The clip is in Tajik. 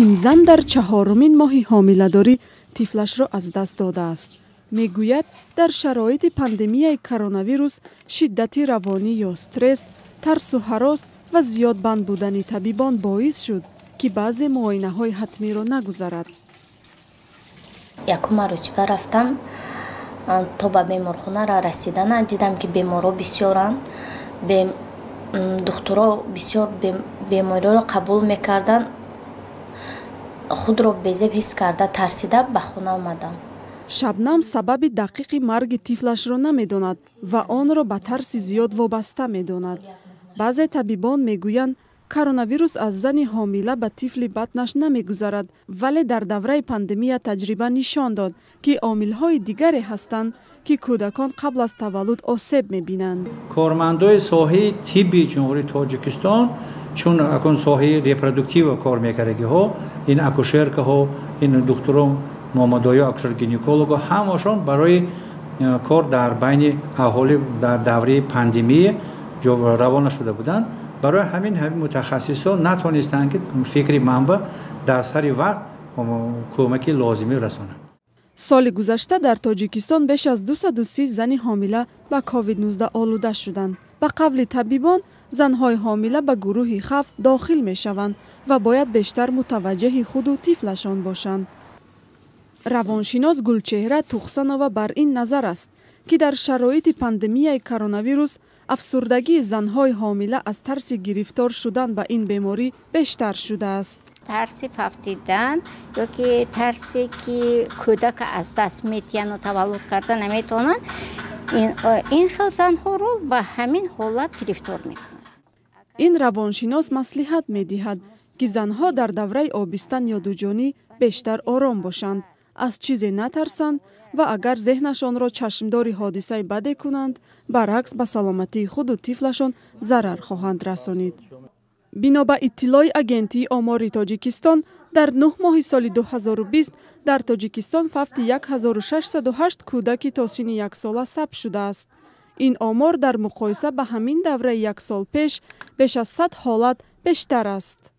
Ин зан дар чаҳорумин моҳи ҳомиладорӣ тифлашро аз даст додааст. Мегӯяд, дар шароити пандемияи коронавирус шиддати равонӣ ё стресс, тарсу ҳарос ва зиёд банд будани табибон боис шуд, ки баъзе муоинаҳои ҳатмиро нагузарад. Якум маротиба рафтам, то ба беморхонара расидана дидам, ки беморҳо бисёранд, духтуро бисёр бемориро қабул мекарданд. Худро безеб ҳис карда, тарсида ба хона омадам. Шабнам сабаби дақиқи марги тифлашро намедонад ва онро ба тарси зиёд вобаста медонад. Баъзе табибон мегӯянд, коронавирус аз зани ҳомила ба тифли батнаш намегузарад, вале дар давраи пандемия таҷриба нишон дод, ки омилҳои дигаре ҳастанд, ки кӯдакон қабл аз таваллуд осеб мебинанд. Кормандои соҳаи тибби Ҷумҳурии Тоҷикистон, чун акун соҳаи репродуктива кор мекардагиҳо, ин акушеркаҳо, ин духтурон момадоё, акушер гинеколого, ҳамашон барои кор дар байни аҳолӣ дар давраи пандемия равона шуда буданд. Барои ҳамин ҳамин мутахассисон натонистанд, ки фикри манба дар сари вақт кӯмаки лозимӣ расонанд. Соли гузашта дар Тоҷикистон беш аз 230 зани ҳомила ба COVID-19 олуда шуданд. Ба қавли табибон, занҳои ҳомила ба гурӯҳи хавф дохил мешаванд ва бояд бештар мутаваҷҷеҳи худу тифлашон бошанд. Равоншинос Гулчеҳра Тухсанова бар ин назар аст, ки дар шароити пандемияи коронавирус афсурдагии занҳои ҳомила аз тарси гирифтор шудан ба ин беморӣ бештар шудааст. Тарси фавтидан ё ки тарсе, ки кӯдака аз даст метиҳану таваллуд карда наметавонанд, ин хел занҳоро ба ҳамин ҳолат гирифтор мекунад. Ин равоншинос маслиҳат медиҳад, ки занҳо дар давраи обистан ё дуҷонӣ бештар ором бошанд, аз чизе натарсанд ва агар зеҳнашонро чашмдори ҳодисаи баде кунанд, баръакс ба саломатии худу тифлашон зарар хоҳанд расонид. Бино ба иттилои Агентии омори Тоҷикистон, дар 9 моҳи соли 2020 дар Тоҷикистон фавти 1608 кӯдаки то синни яксола сабт шудааст. Ин омор дар муқоиса ба ҳамин давраи як сол пеш беш аз 100 ҳолат бештар аст.